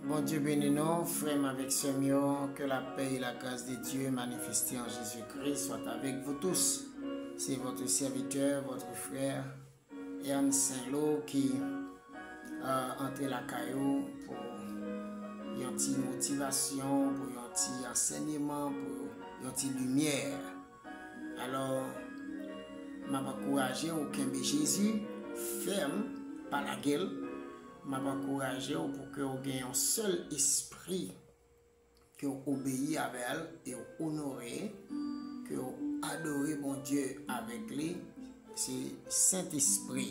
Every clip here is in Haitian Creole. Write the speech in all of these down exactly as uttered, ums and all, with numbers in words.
Bondye beni nou, frè m avèk sè m yo, que la paix et la grâce de Dieu manifestée en Jésus-Christ soit avec vous tous. C'est votre serviteur, votre frère, Ernst Saint-Lô ki, euh, antre lakay ou pou yon ti motivasyon, pou yon ti ansèyman, pou yon ti limyè. Alò, m ap ankouraje w kenbe Jezi fèm, pa lage l. M ap ankouraje w pou ke w gen yon sèl espri, ke w obeyi avè l e w onore, ke w adore Bondye avèk li, se Sentespri.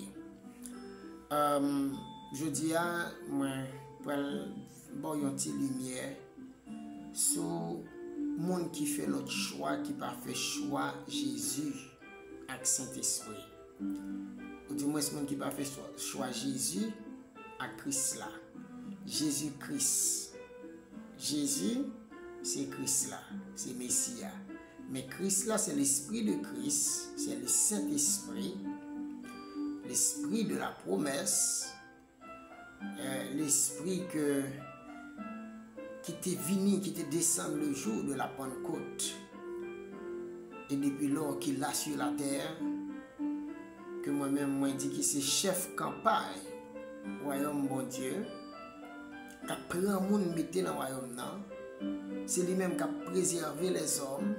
Jodi a, mwen pral ba w yon ti limyè sou moun ki fè lòt chwa, ki pa fè chwa Jezi ak Sentespri. Ou di mwens moun ki pa fè chwa, chwa Jezi ak Kris la. Jezi Kris. Jezi, se Kris la, se Mesi a. Men Kris la, se Lespri de Kris, se le Sentespri, Lespri de la pwomès, euh, Lespri ke, ki te vini, ki te desann le jou de la Pannkot. E depi lò ki la sur la tè, ke mwen menm mwen di ki se chèf kanpay wayòm Bondye, k ap pran moun mete nan wayòm nan, se li menm k ap prezève lèzòm,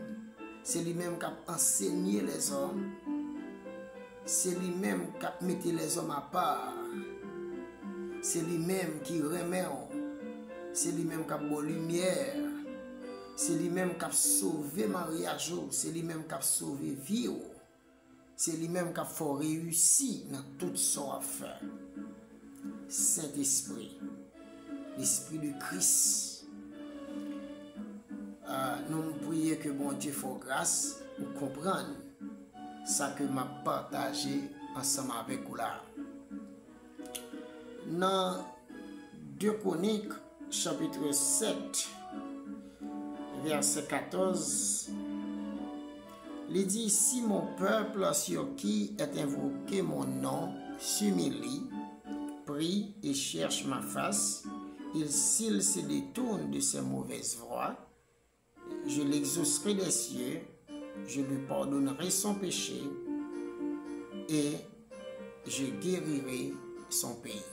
se li menm k ap ansenye lèzòm, se li menm k ap mete lèzòm apa, se li menm ki renmen w, se li menm k ap ba w limyè, se li menm k ap sove maryaj ou, se li menm k ap sove vi w. Se li menm k ap fè w reyisi nan tout sa w ap fè. Sentespri, Lespri de Kris. Ah, nou priye ke Bondye fè w gras pou konprann sa ke m ap pataje ansanm avèk ou la. Nan de Kwonik, chapit sèt, vèsè katòz, li di, Si mon peuple sur qui est invoqué mon nom s'humilie, prie et cherche ma face, il, s'il se détourne de ses mauvaises voies, je l'exaucerai des cieux, je lui pardonnerai son péché et je guérirai son pays.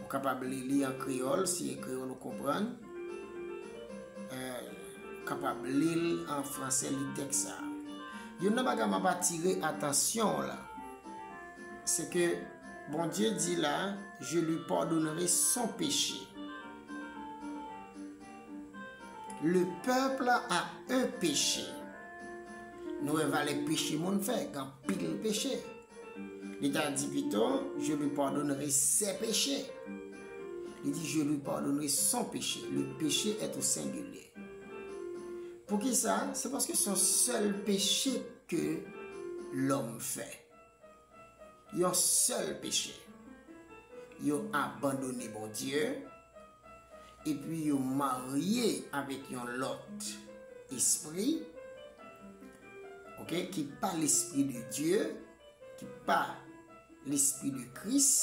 Ou kapab li li an kreyòl, si e kreyòl ou konprann. Euh, ou kapab li l an fransè, li tèks sa. Youn nan bagay m ap atire atansyon w la, se ke Bondye di la, je lui pardonnerai son péché. Le peuple a un péché. Nou wè valè peche moun fè, gen anpil peche. Li ta di pito, je lui pardonnerai ses péchés. Li di, je lui pardonnerai son péché. Le péché est au singulier. Poukisa? Se paske se yon sèl peche ke lòm fè. Yon sèl peche. Yo abandone Bondye, epi yo marye avèk yon lòt espri, oke, ki pa Lespri de Dye, ki pa Lespri de Kris.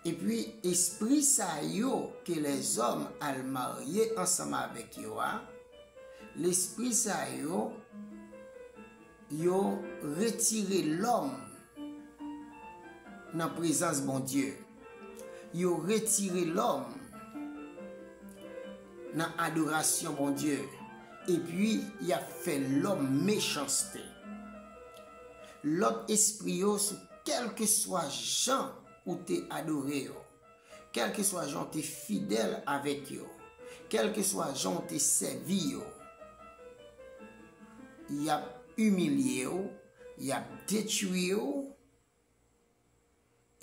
Epi, espri sa yo ke lèzòm al marye ansanm avèk yo a, lespri sa yo, yo retire lòm nan prezans Bondye. Yo retire lòm nan adorasyon Bondye. Epi, y ap fè lòm mechanste. Lòt espri yo, sou kèlkeswa jan ou te adore yo, kèlkeswa jan w te fidèl avèk yo, kèlkeswa jan w te sèvi yo, y ap imilye w, y ap detwi w,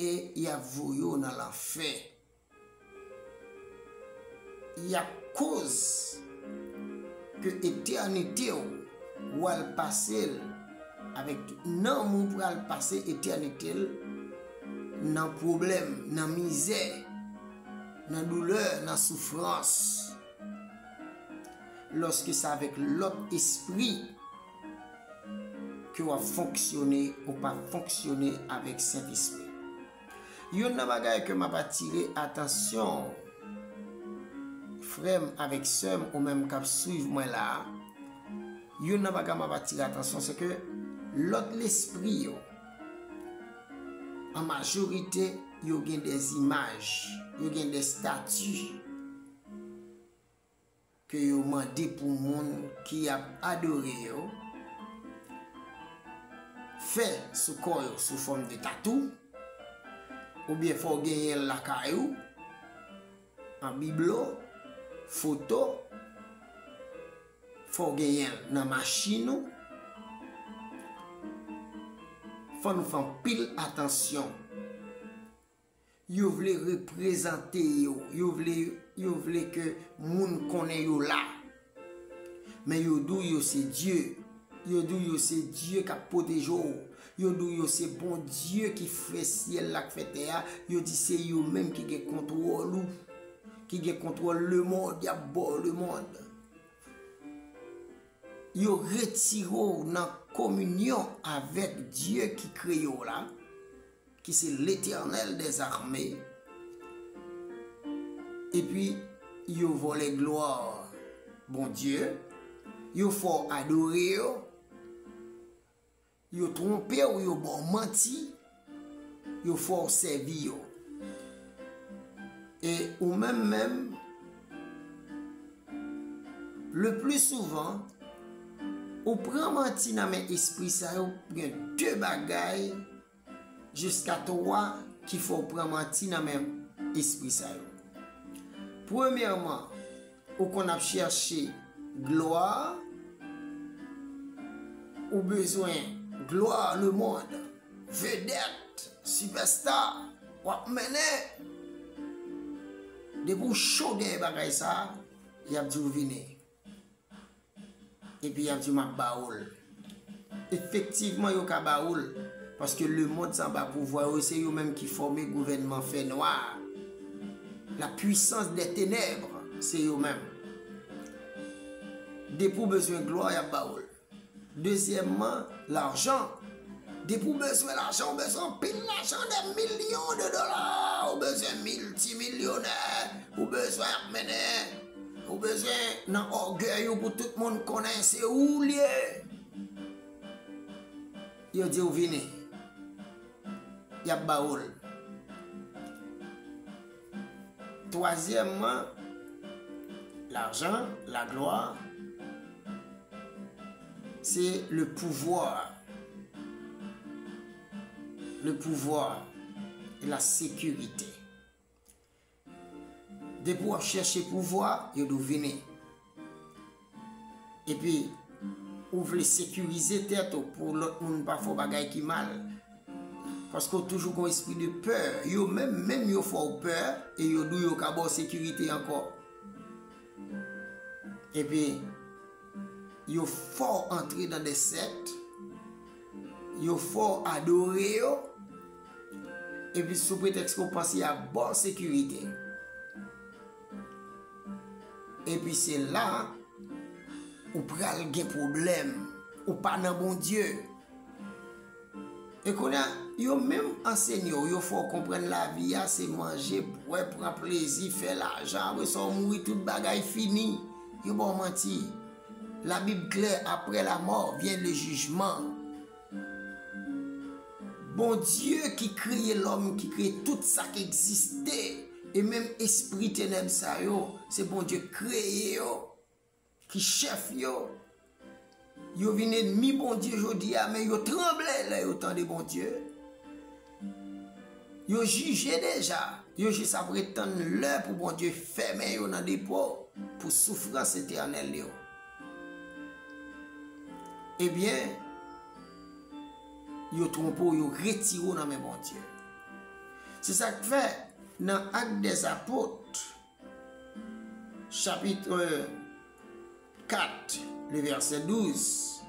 e y ap voye w nan lanfè. Y ap koz ke etènite w, w al pase l avèk nanm ou pral pase etènite l nan pwoblèm, nan mizè, nan doulè, nan soufrans. Lòske se avèk lòt espri ke w ap fonksyone, ou pa fonksyone avèk Sentespri. Youn nan bagay ke m ap atire atansyon w, frè m avèk sè m, ou menm k ap swiv mwen la a, youn nan bagay m ap atire atansyon, se ke lòt lespri yo, an majorite, yo gen de imaj, yo gen de estati ke yo mande pou moun ki ap adore yo fè sou kò yo sou fòm de tatou, oubyen fò w genyen l lakay ou, an biblo, foto, fò w genyen l nan machin ou. Fò nou fè anpil atansyon. Yo vle reprezante yo, yo vle, yo vle ke moun konnen yo la. Men yo di w yo se Dye. Yo di w yo se Dye k ap pwoteje w. Yo di w yo se Bondye ki fè syèl la, k fè tè a. Yo di se yo menm ki gen kontwòl ou, ki gen kontwòl lemonn, y ap ba w lemonn. Yo retire w nan kominyon avèk Dye ki kreye w la, ki se Letènèl dèzame. Epi, yo vòlè glwa Bondye, yo fè w adore yo, yo twonpe w, yo ba w manti, yo fè w sèvi yo. E ou menm menm, le pli souvan, ou pran manti nan men espri sa yo, gen de bagay jiska twa ki fè w pran manti nan men espri sa yo. Premyèman, ou konn ap chèche glwa, ou bezwen glwa lemonn, vedèt, sipèsta, w ap mennen. Depi w cho dèyè bagay sa, y ap di w vini. Epi y ap di w m ap ba ou l. Efektivman, yo ka ba ou l, paske lemonn sa anba pouvwa yo, se yo menm ki fòme gouvènman fènwa a. La puissance des ténèbres, se yo menm. Depi w bezwen glwa, y ap ba ou l. Dezyèmman, lajan. Depi w bezwen lajan, w bezwen anpil lajan, des millions de dollars, w bezwen miltimilyonè, w bezwen ap mennen, w bezwen nan ògèy ou pou tout moun konnen se ou l ye. Yo di w vini. Y ap ba ou l. Twazyèmman, lajan, laglwa, se le pouvwa. Le pouvwa e la sekirite. Depi w ap chèche pouvwa, yo di w vini. Epi, ou vle sekirize tèt ou pou lòt moun pa fè w bagay ki mal. Paske w toujou gon espri de pè. Yo menm, menm yo fè w pè, e yo di w yo ka ba w sekirite ankò. Epi, yo fè w antre nan de sèkt, yo fè w adore yo, epi sou pretèks ke w panse y ap ba w sekirite. Epi se la, ou pral gen pwoblèm, ou pa nan Bondye. E kounye a, yo menm ansenye w, yo fè w konprann lavi a se manje, bwè, pran plezi, fè lajan, apre sa w mouri, tout bagay fini. Yo ba w manti. Labib klè, après la mort vient le jugement. Bondye ki kreye lòm, ki kreye tout sa k egziste, e menm espri tenèb sa yo, se Bondye k kreye yo, ki chèf yo. Yo vin ènmi Bondye jodi a, men yo tranble lè yo tande Bondye. Yo jije deja, yo jis ap ret tann lè pou Bondye fèmen yo nan depo pou soufrans etènèl yo. Ebyen, yo twonpe w, yo retire w nan men Bondye. Se sa k fè, nan Actes des Apôtres, chapitre quatre, le verset douze,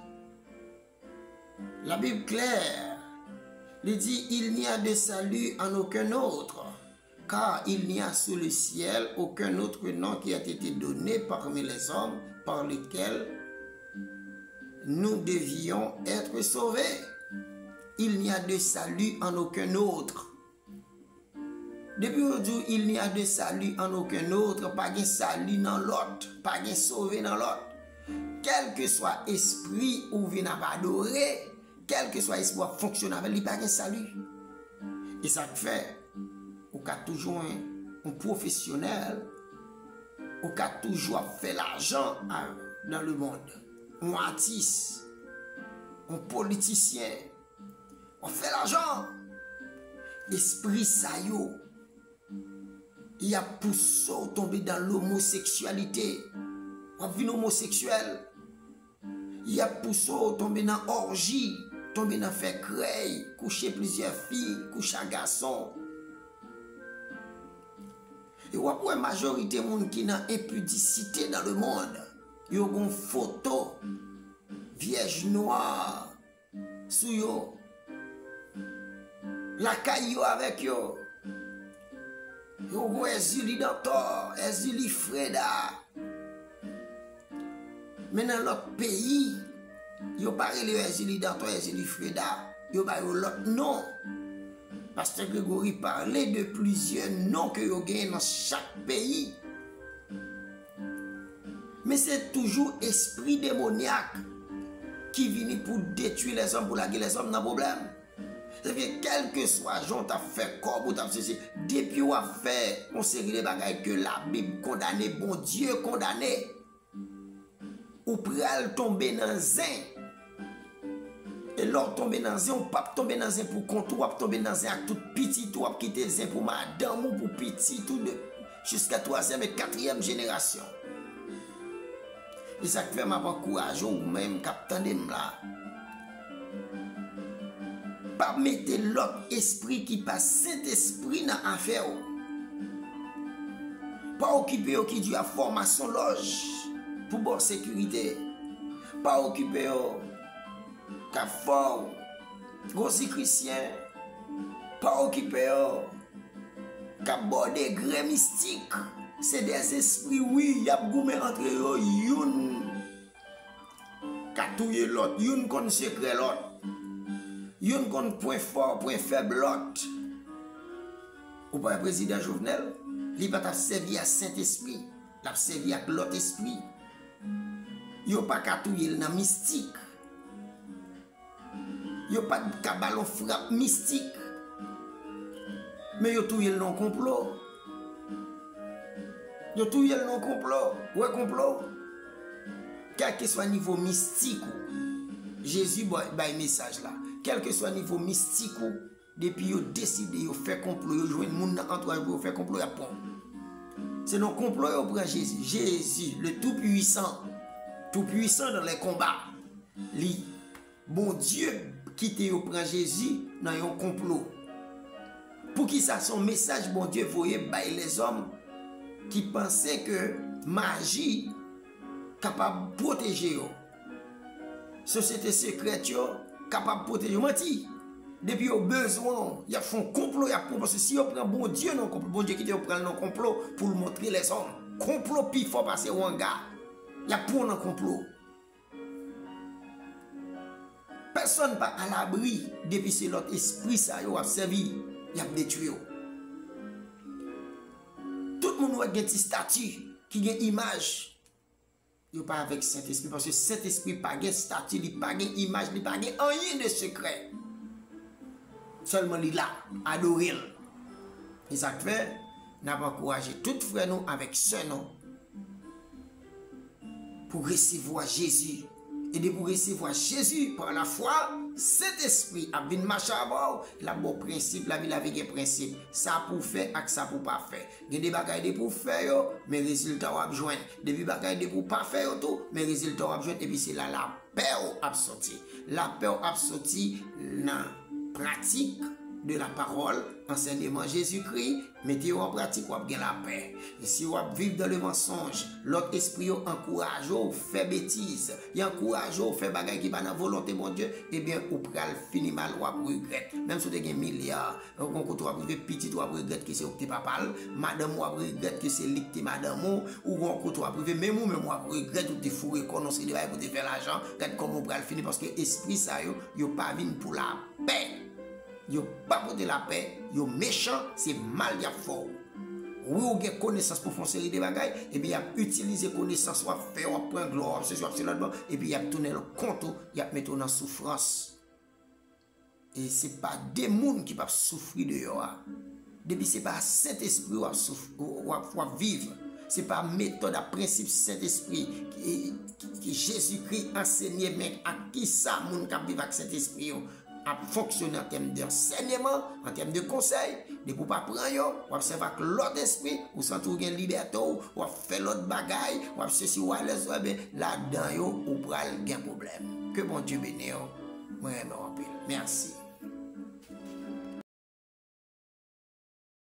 la Bible claire, li di, il n'y a de salut en aucun autre, car il n'y a sous le ciel aucun autre nom qui a été donné parmi les hommes par lequel nous devions être sauvés. Il n'y a de salut en aucun autre. Depi yo di w, il n'y a de salut en aucun autre, pa gen sali nan lòt, pa gen sove nan lòt. Kèlkeswa espri ou vin ap adore, kèlkeswa espri w ap fonksyone avè l, li pa gen sali. E sa k fè, ou ka toujou yon, yon pwofesyonèl, ou ka toujou ap fè lajan a, dans le monde. Yon atis, yon politisyen, w ap fè lajan. Espri sa yo, y ap pouse w tonbe dans l'homosexualité. W ap vin omoseksyèl. Y ap pouse w tonbe nan òji, tonbe nan fè krèy, kouche plizyè fi, kouche ak gason. E w ap wè majorite moun ki nan enpidisite dans le monde, yo gon foto vyèj nwa sou yo, lakay yo avèk yo. Yo gon Èzili Dantò, Èzili Freda. Men nan lòt peyi, yo pa rele yo Èzili Dantò, Èzili Freda. Yo ba yo lòt non. Pastè Gregory pale de plizyè non ke yo genyen nan chak peyi. Men se toujou espri demonyak ki vini pou detwi lèzòm, pou lage lèzòm nan pwoblèm. Sa vle di, kèlkeswa jan w t ap fè kòb ou, t ap sesi, depi w ap fè yon seri de bagay ke Labib kondane, Bondye kondane, ou pral tonbe nan zen. E lè w tonbe nan zen, ou p ap tonbe nan zen pou kont ou, w ap tonbe nan zen ak tout pitit ou, w ap kite zen pou madanm ou, pou pitit ou, de, jiska twazyèm e katriyèm jenerasyon. E sa k fè m ap ankouraje w, ou menm k ap tande m la. Pa mete lòt espri ki pa Sentespri nan afè w. Pa okipe yo ki di y ap fè w masonlòj pou ba w sekirite. Pa okipe yo k ap fè w gwo zikrisyen. Pa okipe yo k ap ba w degre mistik. Se dèzespri, wi, y ap goumen antre yo, youn ka touye lòt, youn konn sekrè lòt, youn konn pwen fò, pwen fèb lòt. Ou pa wè prezidan Jovenel, li pa t ap sèvi ak Sentespri, l ap sèvi ak lòt espri. Yo pa ka touye l nan mistik. Yo pa t ka ba l yon frap mistik. Men yo touye l nan yon konplo. Yo touye l nan yon konplo. Ou wè konplo? Kèlkeswa nivo mistik ou, Jezi bay, bay mesaj la. Kèlkeswa nivo mistik ou, depi yo deside yo fè konplo, yo jwenn moun nan antouraj pou yo fè konplo, y ap pran w. Se nan konplo yo pran Jezi. Jezi, le Tout Puissant, Tout Puissant dans les combats. Li, Bondye kite yo pran Jezi nan yon konplo. Poukisa? Se yon mesaj Bondye voye bay lèzòm ki panse ke maji kapab pwoteje yo. Sosyete sekrèt yo kapab pwoteje yo. Manti! Depi yo bezwen w, y ap fè yon konplo, y ap pran w, paske si yo pran Bondye nan konplo, Bondye kite yo pran l nan konplo pou l montre lèzòm. Konplo pi fò pase wanga. Y ap pran w nan konplo. Pèsonn pa alabri depi se lòt espri sa yo w ap sèvi, y ap detwi w. Tout moun ou wè gen ti stati ki gen imaj, yo pa avèk Sentespri, paske Sentespri pa gen stati, li pa gen imaj, li pa gen anyen de sekrè. Sèlman li la, adore l. E sa k fè, n ap ankouraje tout frè nou avèk sè nou pou resevwa Jezi. E depi w resevwa Jezi pa lafwa, Sentespri ap vin mache avè w, l ap ba w prensip lavi, lavi gen prensip. Sa pou w fè ak sa pou w pa fè. Gen de bagay depi w fè yo, men rezilta w ap jwenn. Depi bagay depi w pa fè yo tou, men rezilta w ap jwenn, epi se la lapè w ap soti. Lapè w ap soti nan pratik de la parole, ansèyman Jezikri, mete yo an pratik, w ap gen lapè. E si w ap viv dans le mensonge, lòt espri yo ankouraje w fè betiz, y ankouraje w fè bagay ki pa nan volonte Bondye, ebyen, ou pral fini mal, w ap regrèt. Menm si w te gen milya, gon kote w ap rive, pitit ou ap regrèt ke se ou ki te papa l, madanm ou ap regrèt ke se li ki te madanm ou, ou gon kote w ap rive, menm ou menm w ap regrèt ou te foure kò nan seri de bagay pou te fè lajan, gad kòman ou pral fini, paske espri sa yo, yo pa vin pou lapè. Yo pa pote lapè, yo mechan, se mal y ap fè w. Wi, ou gen konesans pou fè yon seri de bagay, epi y ap itilize konesans w ap fè, w ap pran glwa, w ap sesi, w ap sela, epi y ap tounen l kont ou, y ap mete w nan soufrans. E se pa de moun ki p ap soufri deyò a. Depi se pa Sentespri w ap souf-, w ap, w ap viv. Se pa metòd ak prensip Sentespri ki, ki, ki Jezikri ansenye, men ak kisa moun k ap viv ak Sentespri yo ap fonksyone an tèm de ansèyman, an tèm de konsèy. Depi w pa pran yo, w ap sèvi ak lòt espri, ou santi w gen libète w, w ap fè lòt bagay, w ap sesi, w alèz, ebyen, ladan yo, ou pral gen pwoblèm. Ke Bondye beni w. Mwen renmen w anpil. Mèsi.